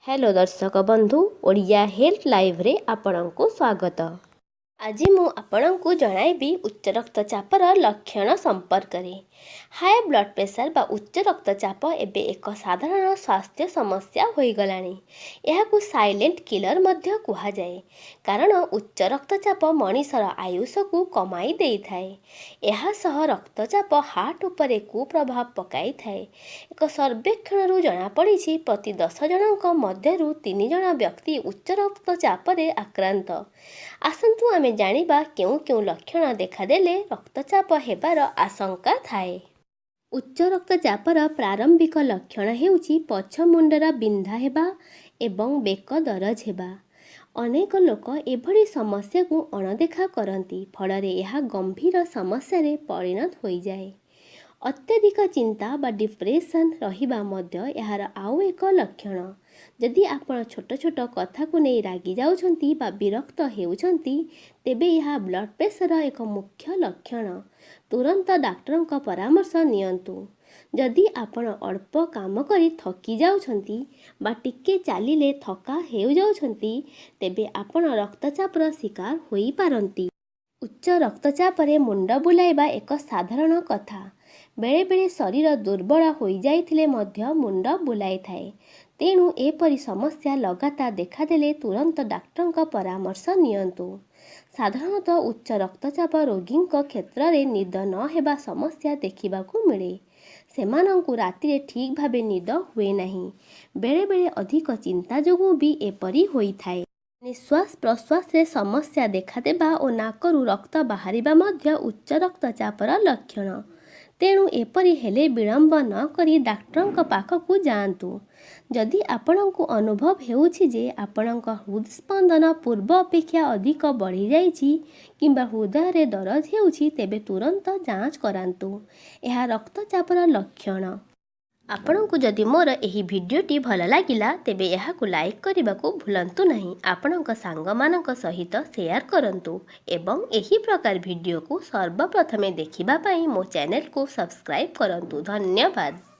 Hello ଦର୍ଶକ ବନ୍ଧୁ, Odia health ଲାଇଭ୍ରେ ଆପଣଙ୍କୁ ସ୍ୱାଗତ। ଆଜି ମୁଁ ଆପଣଙ୍କୁ ଜଣାଇବି ଉଚ୍ଚ ରକ୍ତଚାପର ଲକ୍ଷଣ ସମ୍ପର୍କରେ। ହାଇ ବ୍ଲଡ଼ ପ୍ରେସର ବା ଉଚ୍ଚ ରକ୍ତଚାପ ଏବେ ଏକ ସାଧାରଣ ସ୍ୱାସ୍ଥ୍ୟ ସମସ୍ୟା ହୋଇଗଲାଣି। ଏହାକୁ ସାଇଲେଣ୍ଟ କିଲର ମଧ୍ୟ କୁହାଯାଏ, କାରଣ ଉଚ୍ଚ ରକ୍ତଚାପ ମଣିଷର ଆୟୁଷକୁ କମାଇ ଦେଇଥାଏ। ଏହା ସହ ରକ୍ତଚାପ ହାର୍ଟ ଉପରେ କୁପ୍ରଭାବ ପକାଇଥାଏ। ଏକ ସର୍ବେକ୍ଷଣରୁ ଜଣାପଡ଼ିଛି, ପ୍ରତି 10 ଜଣଙ୍କ ମଧ୍ୟରୁ ତିନି ଜଣ ବ୍ୟକ୍ତି ଉଚ୍ଚ ରକ୍ତଚାପରେ ଆକ୍ରାନ୍ତ। ଆସନ୍ତୁ ଆମେ ଜାଣିବା କେଉଁ କେଉଁ ଲକ୍ଷଣ ଦେଖାଦେଲେ ରକ୍ତଚାପ ହେବାର ଆଶଙ୍କା ଥାଏ। ଉଚ୍ଚ ରକ୍ତଚାପର ପ୍ରାରମ୍ଭିକ ଲକ୍ଷଣ ହେଉଛି ପଛ ମୁଣ୍ଡର ବିନ୍ଧା ହେବା ଏବଂ ବେକ ଦରଜ ହେବା। ଅନେକ ଲୋକ ଏଭଳି ସମସ୍ୟାକୁ ଅଣଦେଖା କରନ୍ତି, ଫଳରେ ଏହା ଗମ୍ଭୀର ସମସ୍ୟାରେ ପରିଣତ ହୋଇଯାଏ। ଅତ୍ୟଧିକ ଚିନ୍ତା ବା ଡିପ୍ରେସନ୍ ରହିବା ମଧ୍ୟ ଏହାର ଆଉ ଏକ ଲକ୍ଷଣ। ଯଦି ଆପଣ ଛୋଟ ଛୋଟ କଥାକୁ ନେଇ ରାଗି ଯାଉଛନ୍ତି ବା ବିରକ୍ତ ହେଉଛନ୍ତି, ତେବେ ଏହା ବ୍ଲଡ଼ ପ୍ରେସରର ଏକ ମୁଖ୍ୟ ଲକ୍ଷଣ। ତୁରନ୍ତ ଡାକ୍ତରଙ୍କ ପରାମର୍ଶ ନିଅନ୍ତୁ। ଯଦି ଆପଣ ଅଳ୍ପ କାମ କରି ଥକି ଯାଉଛନ୍ତି ବା ଟିକେ ଚାଲିଲେ ଥକା ହେଉଯାଉଛନ୍ତି, ତେବେ ଆପଣ ରକ୍ତଚାପର ଶିକାର ହୋଇପାରନ୍ତି। ଉଚ୍ଚ ରକ୍ତଚାପରେ ମୁଣ୍ଡ ବୁଲାଇବା ଏକ ସାଧାରଣ କଥା। ବେଳେବେଳେ ଶରୀର ଦୁର୍ବଳ ହୋଇଯାଇଥିଲେ ମଧ୍ୟ ମୁଣ୍ଡ ବୁଲାଇଥାଏ। ତେଣୁ ଏପରି ସମସ୍ୟା ଲଗାତାର ଦେଖାଦେଲେ ତୁରନ୍ତ ଡାକ୍ତରଙ୍କ ପରାମର୍ଶ ନିଅନ୍ତୁ। ସାଧାରଣତଃ ଉଚ୍ଚ ରକ୍ତଚାପ ରୋଗୀଙ୍କ କ୍ଷେତ୍ରରେ ନିଦ ନ ହେବା ସମସ୍ୟା ଦେଖିବାକୁ ମିଳେ। ସେମାନଙ୍କୁ ରାତିରେ ଠିକ୍ ଭାବେ ନିଦ ହୁଏ ନାହିଁ। ବେଳେବେଳେ ଅଧିକ ଚିନ୍ତା ଯୋଗୁଁ ବି ଏପରି ହୋଇଥାଏ। ନିଶ୍ୱାସ ପ୍ରଶ୍ୱାସରେ ସମସ୍ୟା ଦେଖାଦେବା ଓ ନାକରୁ ରକ୍ତ ବାହାରିବା ମଧ୍ୟ ଉଚ୍ଚ ରକ୍ତଚାପର ଲକ୍ଷଣ। ତେଣୁ ଏପରି ହେଲେ ବିଳମ୍ବ ନ କରି ଡାକ୍ତରଙ୍କ ପାଖକୁ ଯାଆନ୍ତୁ। ଯଦି ଆପଣଙ୍କୁ ଅନୁଭବ ହେଉଛି ଯେ ଆପଣଙ୍କ ହୃଦସ୍ପନ୍ଦନ ପୂର୍ବ ଅପେକ୍ଷା ଅଧିକ ବଢ଼ିଯାଇଛି କିମ୍ବା ହୃଦୟରେ ଦରଜ ହେଉଛି, ତେବେ ତୁରନ୍ତ ଯାଞ୍ଚ କରାନ୍ତୁ। ଏହା ରକ୍ତଚାପର ଲକ୍ଷଣ। ଆପଣଙ୍କୁ ଯଦି ମୋର ଏହି ଭିଡ଼ିଓଟି ଭଲ ଲାଗିଲା, ତେବେ ଏହାକୁ ଲାଇକ୍ କରିବାକୁ ଭୁଲନ୍ତୁ ନାହିଁ। ଆପଣଙ୍କ ସାଙ୍ଗମାନଙ୍କ ସହିତ ସେୟାର କରନ୍ତୁ ଏବଂ ଏହି ପ୍ରକାର ଭିଡ଼ିଓକୁ ସର୍ବପ୍ରଥମେ ଦେଖିବା ପାଇଁ ମୋ ଚ୍ୟାନେଲକୁ ସବସ୍କ୍ରାଇବ୍ କରନ୍ତୁ। ଧନ୍ୟବାଦ।